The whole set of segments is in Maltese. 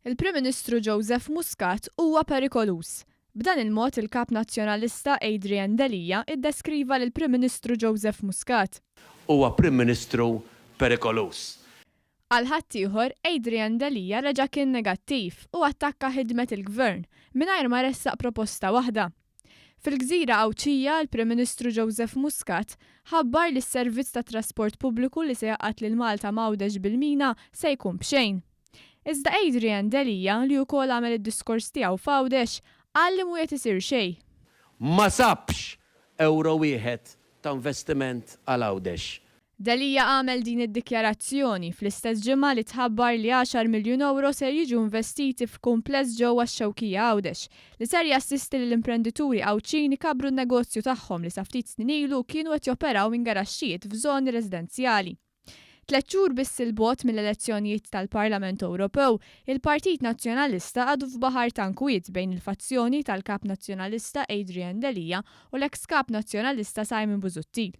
Il-Prim Ministru Joseph Muscat huwa perikoluż. B'dan il-mod il-Kap Nazzjonalista Adrian Delia iddeskriva lill-Prim Ministru Joseph Muscat. Huwa Prim Ministru perikoluż. Għal ħaddieħor, Adrian Delia reġa' kien negattiv u attakka ħidmet il-Gvern, mingħajr ma ressaq proposta waħda. Fil-gżira Għawdxija, il-Prim Ministru Joseph Muscat ħabbar li s-servizz tat-trasport pubbliku li se jgħaqqad lil Malta m'Għawdex bil-mina se jkun b'xejn. Iżda Adrian Delia, li wkoll għamel id-diskors tiegħu f'Għawdex, qal li mhu qed isir xejn. Ma sabx ewro wieħed ta' investiment għal Għawdex. Delia għamel din id-dikjarazzjoni fl-istess ġimgħa li tħabbar li għaxar miljun ewro ser jiġu investiti f'kumpless ġewwa x-Xewkija Għawdex, li ser jassisti lill-imprendituri Għawdxin ikabbru n-negozju tagħhom li sa ftit snin ilu kienu qed joperaw minn garaxxijiet f'żoni residenzjali. Tlett xhur biss 'il bogħod mill-elezzjonijiet tal-Parlament Ewropew, il-Partit Nazzjonalista għadu f'baħar ta' nkwiet bejn il-fazzjoni tal-Kap Nazzjonalista Adrian Delia u l-eks Kap Nazzjonalista Simon Busuttil.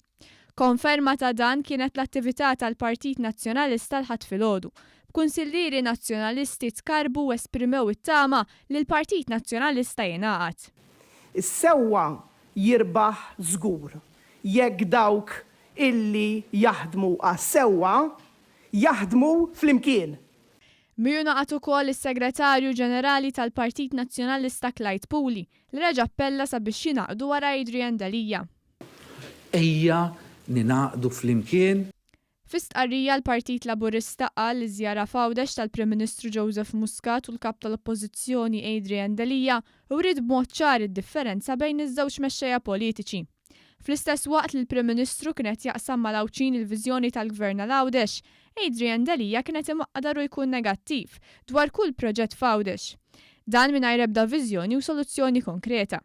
Konferma ta' dan kienet l-attività tal-Partit Nazzjonalista l-Ħadd filgħodu, b'kunsillieri Nazzjonalisti tkarrbu u esprimew it-tama li l-Partit Nazzjonalista jingħaqad. Is-sewwa jirbaħ żgur jekk dawk illi jaħdmu għas-sewwa jaħdmu flimkien. Miegħu ngħaqad ukoll is-Segretarju Ġenerali tal-Partit Nazzjonalista Clyde Puli, li reġa' appella sabiex jingħaqdu wara Adrian Delia. Ejja ningħaqdu flimkien. Fi stqarrija l-Partit Laburista qal li ż-żjara f'Għawdex tal-Prim Ministru Joseph Muscat u l-Kap tal-Oppożizzjoni Adrian Delia wriet b'mod ċar id-differenza bejn iż-żewġ mexxejja politiċi. Fl-istess waqt li l-Prim Ministru kien qed jaqsam mal-Għawdxin il-viżjoni tal-Gvern għal Għawdex, Adrian Delia kien qed imaqdar u jkun negattiv dwar kull proġett f'Għawdex. Dan mingħajr ebda viżjoni u soluzzjoni konkreta.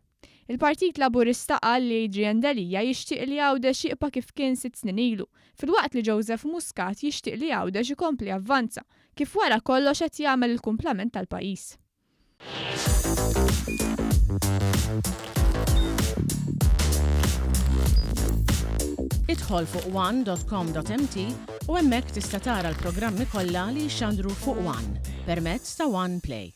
Il-Partit Laburista qal li Adrian Delia jixtieq li Għawdex jibqa' kif kien sitt snin ilu, filwaqt li Joseph Muscat jixtieq li Għawdex ikompli javvanza, kif wara kollox qed jagħmel il-kumplament tal-pajjiż. Idħol fuq one.com.mt u hemmhekk tista' tara l-programmi kollha li jixxandru fuq One permezz ta' One Play.